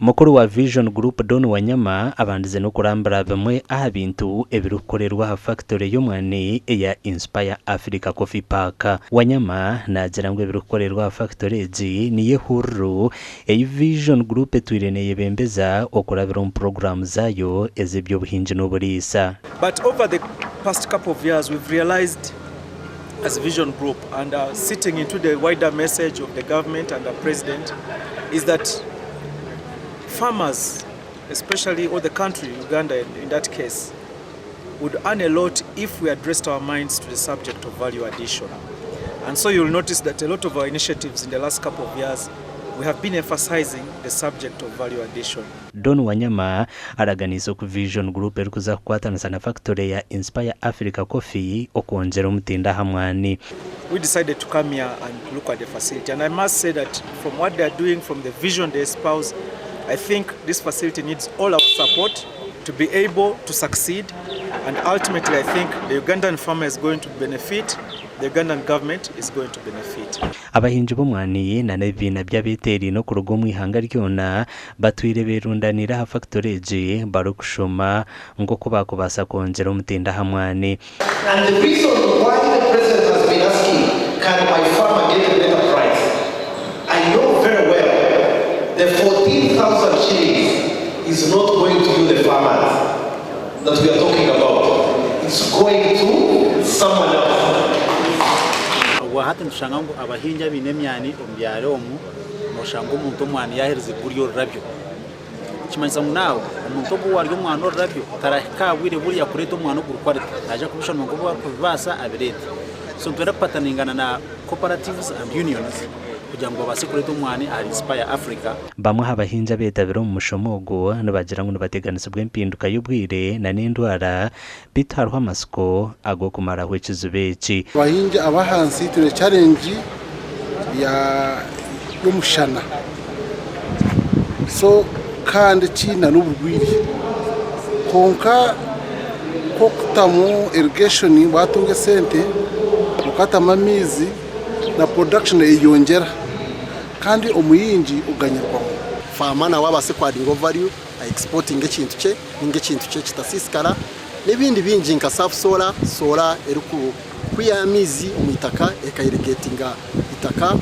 Mukuru wa Vision Group Don Wanyama abandize n'okurambura bimwe aha bintu ebirikukorerwa aha fakitore y'omwani eya Inspire Africa Coffee Park. Wanyama naagira ngu ebirikukorerwa aha fakitore egi niyo ehururu ei Vision Group etwire neeyebembeza okurabira omu puroguraamu zaayo ez'eby'obuhingi n'oburiisa. But over the past couple of years we've realized as Vision Group and uh, sitting into the wider message of the government and the president is that farmers, especially or the country, Uganda in, in that case, would earn a lot if we addressed our minds to the subject of value addition. And so you'll notice that a lot of our initiatives in the last couple of years, we have been emphasizing the subject of value addition. Don Wanyama araganiise oku Vision Group erikuza kukwatanisa na fakitore ya Inspire Africa Coffee okwongyera omutindo aha mwani. We decided to come here and look at the facility and I must say that from what they are doing, from the vision they espouse, I think this facility needs all our support to be able to succeed and ultimately I think the Ugandan farmer is going to benefit, the Ugandan government is going to benefit. Abahingi b'omwani na n'ebibiina by'abeteeraine okuruga omu ihanga ryona batwire berundaniire aha fakitore egi barikushoma nk'oku baakubaasa kwongyera omutindo aha mwani. And the reason why the president has been asking, can my farmer get a better price? I know very well the 14,000 shillings is not going to you, the farmers that we are talking about. It's going to someone else. Obwa hati nitushanga ngu abahingi abaine emyani omu byaro omu, noshanga omuntu omwani yaaherize kugurya orurabyo. Nikimanyisa ngu naawe omuntu ogu owarya omwani orurabyo tarahika aha bwire buriya kureeta omwani oguri quality. Naija kubishoma nk'oku arikubibaasa abireete. So nitwenda kupataningana na cooperatives and unions kugira ngu babaase kureeta omwani ahari Inspire Africa. Bamwe aha bahingi abeetabire omu mushomo ogu nibagira ngu nibateganisibwa empinduka y'obwire n'endwara beitu hariho amatsiko ag'okumaraho ekizibu eki. Abahingi ab'ahansi twine challenge ya y'omushana so kandi kiine n'oburwaire kwonka ku okutamu irrigation watunga esente okatamu amaizi na production eyeyongyera kandi omuhingi oganyirwamu. Farmer nawe abaase ku addinga value a exportinge ekintu kye ninga ekintu kye kitasiisikara n'ebindi bingi nka surf solar, solar erikukwiha amaizi omu itaka eka irrigatinga itaka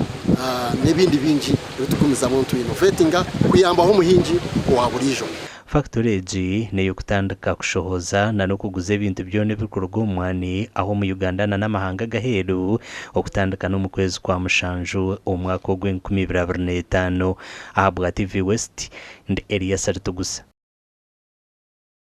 n'ebindi bingi ebi turikugumizamu nitu innovatinga kuyambaho omuhingi owa buriijo. Fakitori egi n'ey'okutandika kushohoza n'okuguza ebintu byona ebirikuruga omu mwani aho omu Uganda n'amahanga ag'aheeru okutandika n'omu kwezi kwa mushanju omwaka ogw'enkumi ibiri abiri n'etaano. Ahabwa TV West, ndi Elias Ritugusa.